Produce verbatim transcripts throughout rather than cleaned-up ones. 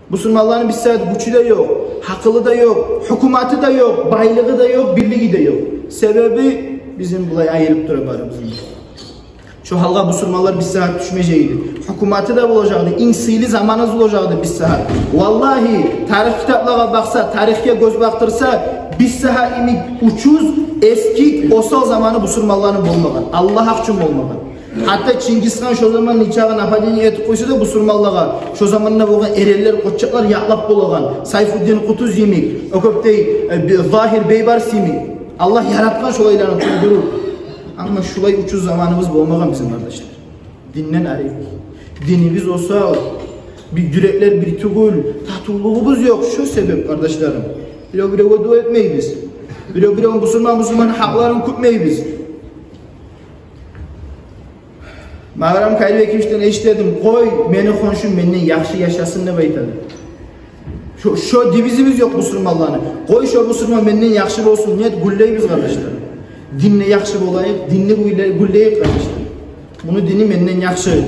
Бусурманланы бир сагьат гючю де ёкъ, гьакъылы да ёкъ, гьукуматы да ёкъ, байлыгъы да ёкъ, бирлиги де ёкъ. Себеби бизин булай айырып тура барыбызны. Шо гьалгъа бусурманлар бир сагьат тюшмежек эди. Гьукуматы да болажакъ эди, инг сыйлы заманы болажакъ эди бир сагьат. Валлагьи, тарих китаплагъа бакъса, тарихге гёз бакъдырса, бир сагьат йимик учуз, эсгик, осал заманы бусурманланы болмагъан. Аллагь гьакъ учун болмагъан. Гьатта Чингисхан шо заман нечакъы нападение этип къойса да бусурманлагъа, шо заманда болгъан эренлер, къоччакълар якълап болагъан. Сайфуддин Къутуз йимик, о кёпдей, э, би-, Загьир Бейбарс йимик. Аллагь яратгъан шолайланы тувдуруп. Амма шулай учуз заманыбыз болмагъан бизин, къардашлар. Динден арек. Динибиз осал. Бир юреклер бир тюгюл, татывлугъубуз ёкъ. Шо себеп, къардашларым, бирев-биревге дуа этмейбиз. Бирев-бирев, бусурман бусурманны гьакъларын кютмейбиз. Магъарам Кайрбекевичден эшитдим: «Къой, мени хоншум менден яхшы яшасын», — деп айтады. Шо, шо девизибиз ёкъ бусурманланы. «Къой, шо бусурман менден яхшы болсун», — нет, гюллейбиз, къардашлар. Динде яхшы болайыкъ, динни гюлле-, гюллейик, къардашлар. Муну дини менден яхшы,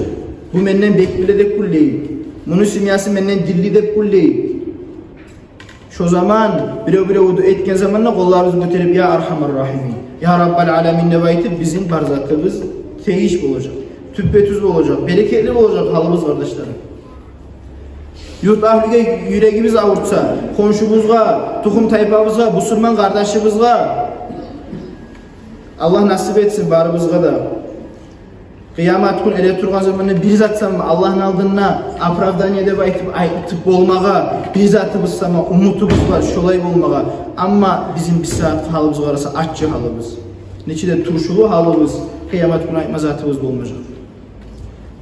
бу менден бек биле деп гюллейик. Муну семьясы менден динли деп гюллейик. Шо заман бирев-бирев дуа этген заманда къолларыбызны гётерип, «Я Архамар Рахимин, я Раббал Аламин» деп айтып, бизин бар затыбыз тийиш болажакъ, тюппе-тюз болажакъ, берекетли болажакъ гьалыбыз, къардашларым. Юрт агьлюге юрегибиз авуртса, хоншубузгъа, тухум-тайпабызгъа, бусурман къардашыбызгъа, Аллагь насип этсин барыбызгъа да. Къыямат гюн эретургъан заманда бир зат сама Аллагьны алдында оправдание деп айтып, айтып болмагъа, бир затыбыз сама, умутубуз бар шолай болмагъа. Амма бизин бир сагьат гьалыбызгъа къараса, аччы гьалыбыз, нече де туршулу гьалыбыз, къыямат гюн айтма затыбыз болмажакъ.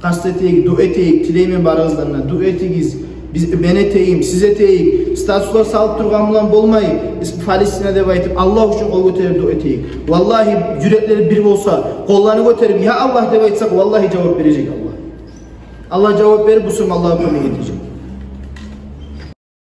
Къаст этейик, дуа этейик, тилеймен барыгъыздан да, дуа этигиз. Биз, мен этейим, сиз этейик. Статуслар салып тургъан булан болмай, биз Палестина деп айтып, Аллагь учун къол гётерип дуа этейик. Валлагьи, юреклер бир болса, къолланы гётерип, «Я Аллагь» деп айтсакъ, валлагьи, жавап бережек Аллагь. Аллагь жавап берип, бусурманлагъа кёмек этежек.